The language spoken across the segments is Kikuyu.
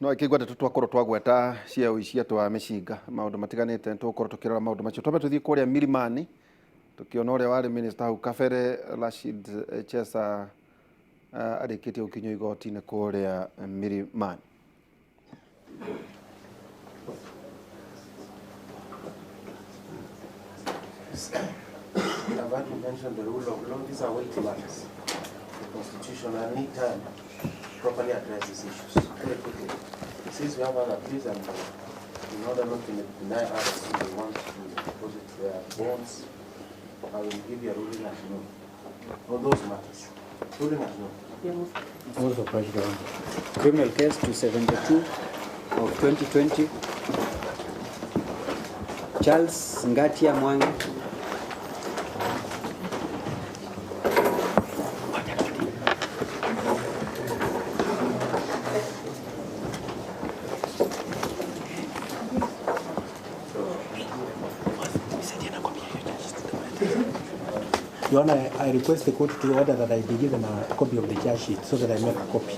No ĩkĩigua ndeto twakorwo twagweta cia ũici atĩ wa mĩcinga maũndũ matiganĩte tũgũkorwo tũkĩrora maũndũ macio. Twambe tũthiĩ kũrĩa Milimani tũkĩona ũrĩa warĩ minister hau kabere Rashid Chesa arĩkĩtie gũkinyio igoti-inĩ kũrĩa Milimani. I've had to mention the rule of law. These are weighty matters. The Constitution and need time to properly address these issues very quickly. Since we have other pleas and in order not to deny others who they want to deposit their bonds, I will give you a ruling at noon on those matters. Ruling at noon. Also, President. Criminal case 272 of 2020. Charles Ngatia Mwangi. Your Honor, I request the court to order that I be given a copy of the charge sheet so that I make a copy.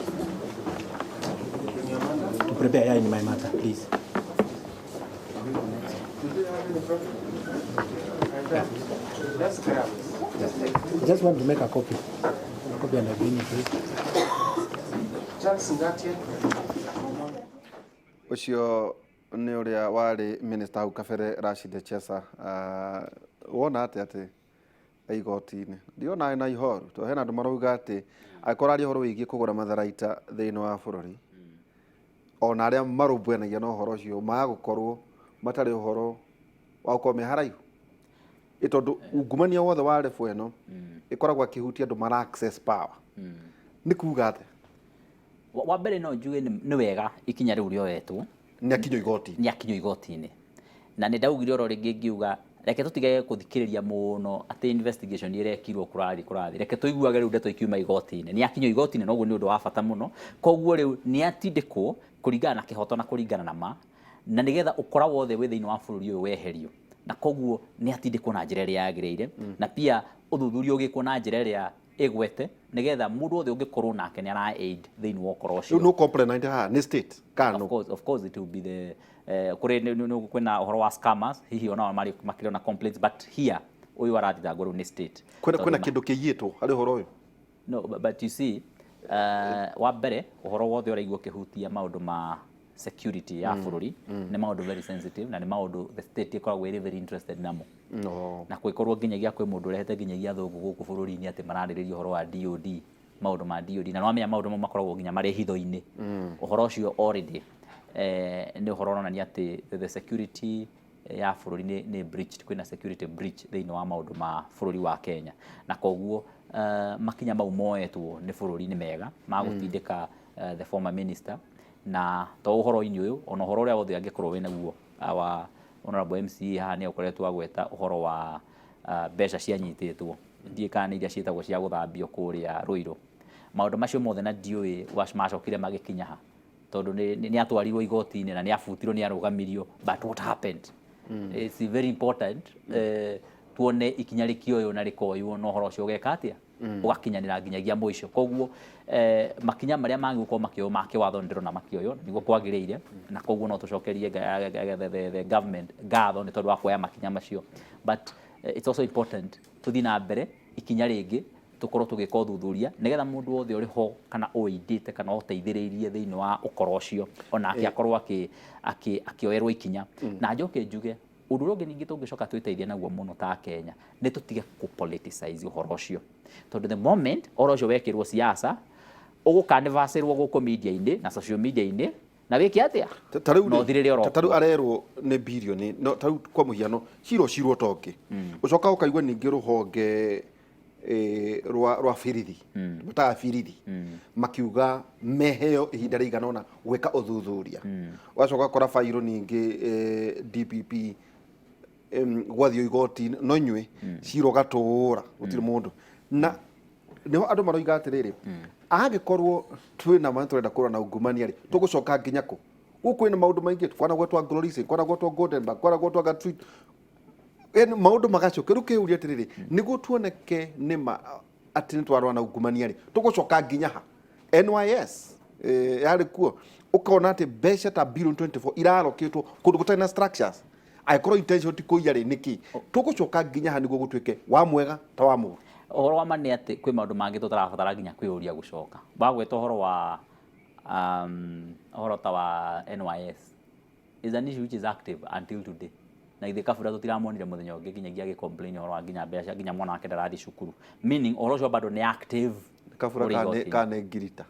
To prepare in my matter, please. Just grab. I just want to make a copy. A copy and I bring it, please. Charles Ngatia. Ũcio nĩ ũrĩa warĩ minister hau kabere Rashid Chesa. Wona atĩa atĩ igoti-inĩ ndiona na ihoru tondũ hena andũ marauga atĩ angĩkorwo aria ũhoro wĩgiĩ kũgũra matharaita thĩinĩ wa bũrũri, ona arĩa marũmbũyanagia na ũhoro ũcio magũkorwo matarĩ ũhoro wa gũkorwo me haraihu, ĩ tondũ ungumania wothe wa level ĩno ĩkoragwo akĩhutia andũ mara access power. Nĩ kuga atĩa? Wa mbere no njuge nĩ wega ikinya rĩu rĩoetwo. Nĩ akinyio igoti. Nĩ akinyio igoti-inĩ, na nĩ ndaugire oro rĩngĩ ngiuga reke tũtige gũthikĩrĩria mũno atĩ investigation ĩrekirwo kũrathiĩ kũrathiĩ, reke tũiguage rĩu ndeto ikiuma igoti-inĩ. Nĩ akinyio igoti-inĩ, na ũguo nĩ ũndũ wa bata mũno. Koguo rĩu nĩ atindĩkwo kũringana na kĩhoto na kũringana na ma, na nĩgetha ũkora wothe wĩ thĩinĩ wa bũrũri ũyũ weherio, na koguo nĩ atindĩkwo na njĩra ĩrĩa yagĩrĩire, na pia ũthuthuria ũgĩkwo na njĩra ĩrĩa ĩgwete, nĩgetha mũndũ wothe ũngĩkorwo nake nĩ ara aid thĩinĩ wa ũkora ũcio. Rĩu nũ complainant haha nĩ state kana Of course, of course it will be the kũrĩ kwĩna ũhoro wa scammers, hihi onao marĩ makĩrĩ na complaints, but here ũyũ arathitangwo rĩu nĩ state. Kwĩna kwĩna kĩndũ kĩiyĩtwo harĩ ũhoro ũyũ? No, but you see, wa mbere ũhoro wothe ũraigua ũkĩhutia maũndũ ma security ya bũrũri nĩ maũndũ very sensitive, na nĩ maũndũ the state ĩkoragwo ĩrĩ very interested namo. No. Na kwĩkorwo nginyagia kwĩ mũndũ ũrehete nginyagia athũngũ gũkũ bũrũri-inĩ atĩ mararĩrĩria ũhoro wa DOD, maũndũ ma DOD, na nĩwamenya maũndũ mau makoragwo nginya marĩ hitho-inĩ. Ũhoro ũcio already nĩ ũhoro ũronania atĩ the security ya bũrũri nĩ breached, kwĩna security breach thĩinĩ wa maũndũ ma bũrũri wa Kenya, na koguo makinya mau moetwo nĩ bũrũri nĩ mega ma gũtindĩka the former minister, na to ũhoro-inĩ ũyũ, ona ũhoro ũrĩa wothe angĩkorwo wĩnaguo. Our honorable MCA haha nĩ akoretwo agweta ũhoro wa mbeca cianyitĩtwo, ndiũĩ kana nĩ iria ciĩtagwo cia gũthambio kũrĩa Ruiru, maũndũ macio mothe, na ndiũĩ macokire magĩkinya ha, tondũ nĩ atwarirwo igoti-inĩ na nĩ abutirwo, nĩ arũgamirio, but what happened? It's very important tuone ikinya rĩkĩoywo na rĩkoywo na ũhoro ũcio ũgeka atĩa, ũgakinyanĩra nginyagia mũico. Koguo makinya marĩa magĩgũkorwo makĩoywo ma kĩwatho nĩ ndĩrona makĩoywo nĩguo kwagĩrĩire, na koguo no tũcokerie the government ngatho nĩ tondũ wa kuoya makinya macio, but it's also important tũthiĩ na mbere ikinya rĩngĩ, tũkorwo tũgĩka ũthuthuria nĩgetha mũndũ wothe ũrĩ ho kana ũĩndĩte kana ũteithĩrĩirie thĩinĩ wa ũkora ũcio onake akorwo akĩoerwo ikinya. Na njoke njuge ũndũ ũrĩa ũngĩ ningĩ tũngĩcoka twĩteithie naguo mũno ta Kenya nĩ tũtige kũ politicize ũhoro ũcio, tondũ the moment ũhoro ũcio wekĩrwo siasa, ũgũkanivacĩrwo gũkũ media-inĩ na social media-inĩ na wĩke atĩa? Ta rĩu na rĩ, ũthirĩre oro ta rĩu kuo. Arerwo nĩ birioni, no ta rĩu kwa mũhiano cira ũcirwo ta ũngĩ, ũcoka ũkaigua ningĩ rũhonge rwa birithi metaga birithi makiuga meheo ihinda rĩigana ũna gwĩka ũthuthuria, ũgacoka ũgakora bairũ ningĩ DPP gwathiĩ igoti no inyuĩ cira ũgatũũra gũtirĩ mũndũ, na nĩho andũ maroiga atĩrĩrĩ, angĩkorwo twĩna ma tũrenda kũrũa na ungumania rĩ, tũgũcoka nginya kũ? Gũkũ kwĩna maũndũ maingĩ, kwana gwetwa Glory, kwana gwetwa Goldenberg, kwana gwetwa Gatwit, yani maũndũ magacoka. Rĩu kĩũria atĩrĩrĩ, nĩguo tuoneke nĩma atĩ nĩ twarũa na ungumania rĩ, tũgũcoka nginya ha? NYS. Yarĩ kuo ũkona atĩ mbeca ta billion 24 irarokĩtwo kũndũ gũtarĩ na structures. Angĩkorwo intention ti kũiya rĩ, nĩkĩ tũgũcoka nginya ha nĩguo gũtuĩke wa mwega ta wa mũru? Ũhoro wa ma nĩ atĩ kwĩ maũndũ mangĩ tũtarabatara nginya kwĩyũria gũcoka. Wagweta ũhoro wa ũhoro ta wa NYS is an issue which is active until today. Na ithe Kabura tũtiramonire mũthenya ũngĩ nginyagia agĩ-complain ũhoro wa nginya mbeca, nginya mwana wake ndarathiĩ cukuru, meaning ũhoro ũcio bado nĩ active. Kabura ũrĩ kana igoti-inĩ. Kana nĩ ngirita?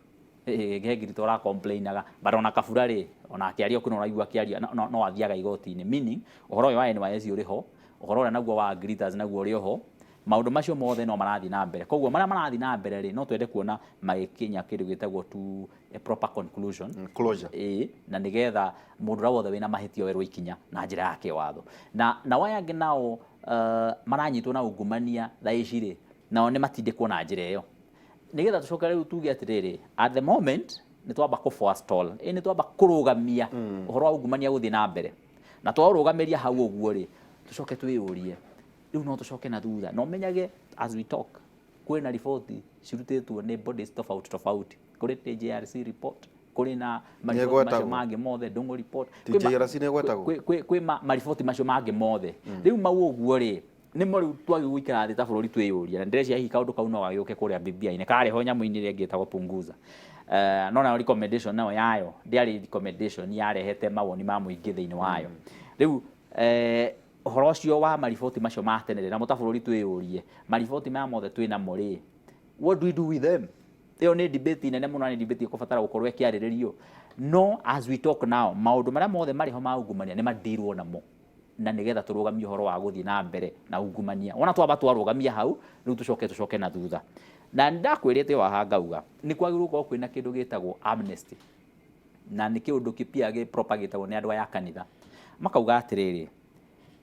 He ngirito ũra complainaga, but ona Kabura rĩ, ona akĩaria kwĩna ũraigua akĩaria no athiaga igoti-inĩ, meaning ũhoro ũyũ wa NYS ũrĩ ho, ũhoro ũrĩa naguo wa glitters naguo ũrĩ ho. Maũndũ macio mothe no marathiĩ na mbere. Koguo marĩa marathiĩ na mbere rĩ, no twende kuona magĩkinya kĩndũ gĩtagwo to a proper conclusion. Closure. Ĩĩ, na nĩgetha mũndũ ũrĩa wothe wĩna mahĩtia oerwo ikinya na njĩra ya kĩwatho. Na aya angĩ nao maranyitwo na ungumania thaa ici rĩ, nao nĩ matindĩkwo na njĩra ĩyo, nĩgetha tũcoke rĩu tuge atĩrĩrĩ, at the moment nĩ twamba kũ forestall, ĩ nĩ twamba kũrũgamia ũhoro wa ungumania gũthiĩ na mbere. Na twaũrũgamĩria hau ũguo rĩ, tũcoke twĩyũrie rĩu no tũcoke na thutha na ũmenyage, as we talk, kwĩna riboti cirutĩtwo nĩ bodies tofauti tofauti. Kũrĩ TJRC report, kũrĩ na mariboti macio Nĩĩgwetagwo. mangĩ mothe, Ndung'u report. TJRC nĩĩgwetagwo? Kwĩ mariboti macio mangĩ mothe. Rĩu mau ũguo rĩ, nĩmo rĩu twagĩrĩirwo gũikara thĩ ta bũrũri twĩyũrie. Na ndĩreciria hihi kaũndũ kau no gagĩũke kũrĩa BBI-inĩ karĩ ho nyamũ-inĩ ĩrĩa ĩngĩ ĩtagwo punguza. No nayo recommendation nayo yayo ndĩarĩ recommendation yarehete mawoni ma mũingĩ thĩinĩ wayo. Rĩu ũhoro ũcio wa mariboti macio ma tene rĩ, namo ta bũrũri twĩyũrie, mariboti maya mothe twĩ namo rĩ, what do we do with them? Ĩyo nĩ debate nene mũno na nĩ debate ĩkũbatara gũkorwo ĩkĩarĩrĩrio. No as we talk now, maũndũ marĩa mothe marĩ ho ma ungumania nĩ madirwo namo, na nĩgetha tũrũgamie ũhoro wa gũthiĩ na mbere na ungumania. Wona twamba twarũgamia hau, rĩu tũcoke na thutha. Na nĩ ndakwĩrĩte o haha ngauga nĩ kwagĩrĩirwo gũkorwo kwĩna kĩndũ gĩtagwo amnesty, na nĩ kĩũndũ kĩpia gĩ-propagate-agwo nĩ andũ aya a kanitha. Makauga atĩrĩrĩ,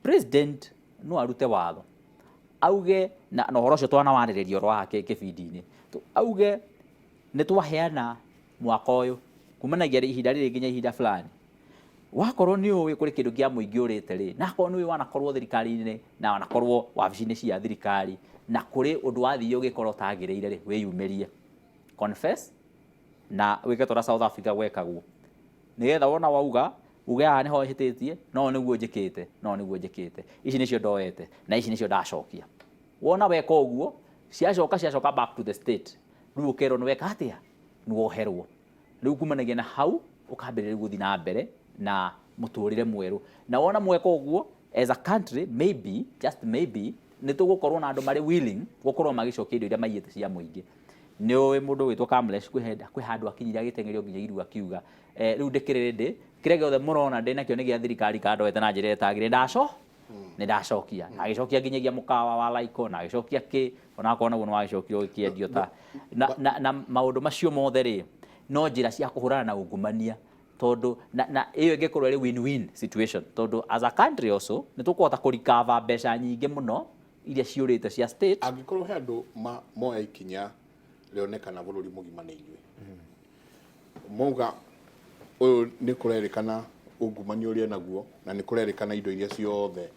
president no arute watho auge na ũhoro ũcio twanawarĩrĩria oro haha kĩbindi-inĩ, auge nĩ twaheana mwaka ũyũ kumanagia ihinda rĩrĩ nginya ihinda fulani, wakorwo nĩ ũĩ kũrĩ kĩndũ kĩa mũingĩ ũrĩte rĩ, na akorwo nĩ ũĩ wanakorwo thirikari-inĩ na wanakorwo wabici-inĩ cia thirikari na kũrĩ ũndũ wathiĩ ũgĩkorwo ũtagĩrĩire rĩ, wĩyumĩrie, confess, na wĩke ta ũrĩa South Africa gwekagwo, nĩgetha wona wauga uge haha nĩho hĩtĩtie, no nĩguo njĩkĩte, no nĩguo njĩkĩte, ici nĩcio ndoete na ici nĩcio ndacokia. Wona weka ũguo, ciacoka back to the state. Rĩu ũkerwo nĩ weka atĩa, nĩ woherwo. Rĩu kumanagia na hau ũkambĩrĩria gũthiĩ na mbere na mũtũrĩre mwerũ. Na wona mweka ũguo, as a country, maybe, just maybe, nĩ tũgũkorwo na andũ marĩ willing gũkorwo magĩcokia indo iria maiyĩte cia mũingĩ. Nĩ ũĩ mũndũ ũgwĩtwo Kamlesh, kwĩ handũ akinyire agĩteng'erio nginya irua akiuga, rĩu ndĩkĩrĩ ready, kĩrĩa gĩothe mũrona ndĩ nakĩo nĩ gĩa thirikari kana ndoete na njĩra ĩtagĩrĩire, nĩ ndacokia. Na agĩcokia nginyagia mũkawa wa Laiko, na agĩcokia kĩ onakorwo naguo nĩ wagĩcokire ũgĩkĩendio ta na maũndũ macio mothe rĩ, no njĩra cia kũhũrana na ungumania, tondũ na ĩyo ĩngĩkorwo ĩrĩ win-win situation, tondũ as a country also nĩ tũkũhota kũrecover mbeca nyingĩ mũno iria ciũrĩte cia state. Angĩkorwo he andũ moya ikinya rĩonekana bũrũri mũgima nĩ inyuĩ, mauga ũyũ nĩ kũrerĩkana ungumania ũrĩa naguo, na nĩ kũrerĩkana indo iria ciothe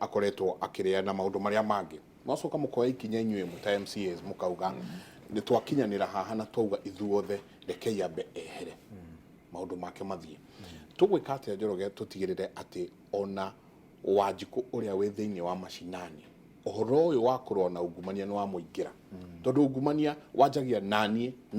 akoretwo akĩrĩa na maũndũ marĩa mangĩ, mwacoka mũkoya ikinya inyuĩ mwĩ ta MCAs, mũkauga nĩ twakinyanĩra haha na twauga ithuothe rekei ambe ehere maũndũ make mathiĩ. Tũgwĩka atĩa, Njoroge, tũtigĩrĩre atĩ ona Wanjikũ ũrĩa wĩ thĩinĩ wa macinani ũhoro ũyũ wa kũrũa na ungumania nĩ wamũingĩra, tondũ ungumania wanjagia naniĩ na